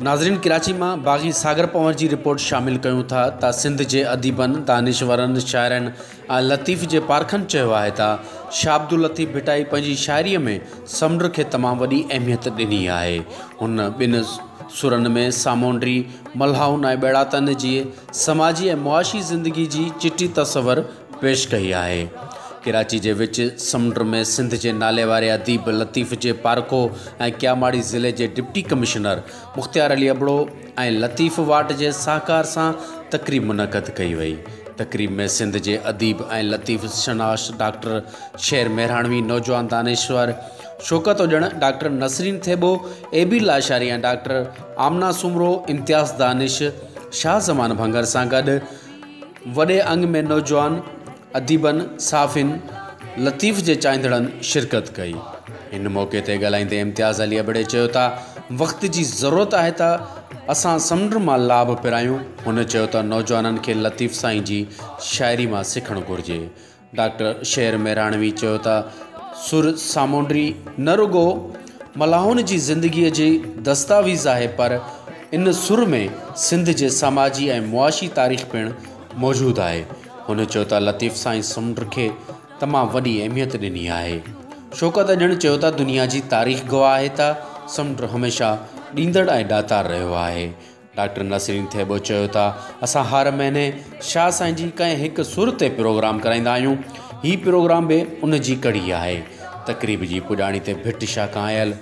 ناظرين ڪراچي مان باغي ساگر پنهور جي رپورٽ شامل ڪيون ٿا ته سنڌ جي اديبن، دانشورن، شاعرن ۽ لطيف جي پارکن چيو آهي ته شاهه عبداللطيف ڀٽائي پنهنجي شاعريء ۾ سمنڊ کي تمام وڏي اهميت ڏني آهي. هن ٻن سرن ۾ سامونڊي ملاحن ۽ ٻيڙائتن جي سماجي ۽ معاشي زندگي جي چٽي تصور پيش ڪئي آهي. ڪراچي جي وچ سمنڊ ۾ سنڌ جي ناليواري اديب، لطيف جي پارکو ۽ ڪياماڙي ضلعي جي ڊپٽي ڪمشنر مختيار علي ابڙو ۽ لطيف واٽ جي سهڪار سان تقريب منعقد ڪئي وئي. تقريب ۾ سنڌ جي اديب ۽ لطيف شناس ڊاڪٽر شير مهراڻوي، نوجوان دانشور شوڪت اڄڻ، ڊاڪٽر نسرين ٿيٻو، اي بي لاشاري ۽ ڊاڪٽر آمنه سومرو، امتياز دانش، شاهه زمان ڀنگر سان گڏ وڏي انگ ۾ نوجوان اديبن، صحافين، لطيف جي چاهيندڙن شرڪت ڪئي. ان موقعي تي ڳالهائيندي امتياز علي ابڙي چيو ته وقت جي ضرورت آهي ته اسان سمنڊ مان لاڀ پرايون، هن چيو ته نوجوانن کي لطيف سائين جي شاعري مان سکڻ گهرجي. ڊاڪٽر شير مهراڻوي چيو ته سر سامونڊي نه رڳو ملاحن جي زندگيء جي دستاويز آهي پر ان سر ۾ سنڌ جي سماجي ۽ معاشي تاريخ پڻ موجود آهي. هن چيو ته لطيف سائين سمنڊ کي تمام وڏي اهميت ڏني آهي. شوڪت اڄڻ چيو ته دنيا جي تاريخ گواهه آهي ته سمنڊ هميشه ڏيندڙ ۽ ڏاتار رهيو آهي. ڊاڪٽر نسرين ٿيٻو چيو ته اسان هر مهيني شاهه سائين جي ڪنهن هڪ سر تي پروگرام ڪرائيندا آهيون، هي پروگرام به ان جي ڪڙي آهي. تقريب جي پڄاڻي تي ڀٽ شاهه کان آيل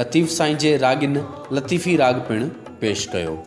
لطيف سائين جي راڳين لطيفي راڳ پڻ پيش ڪيو.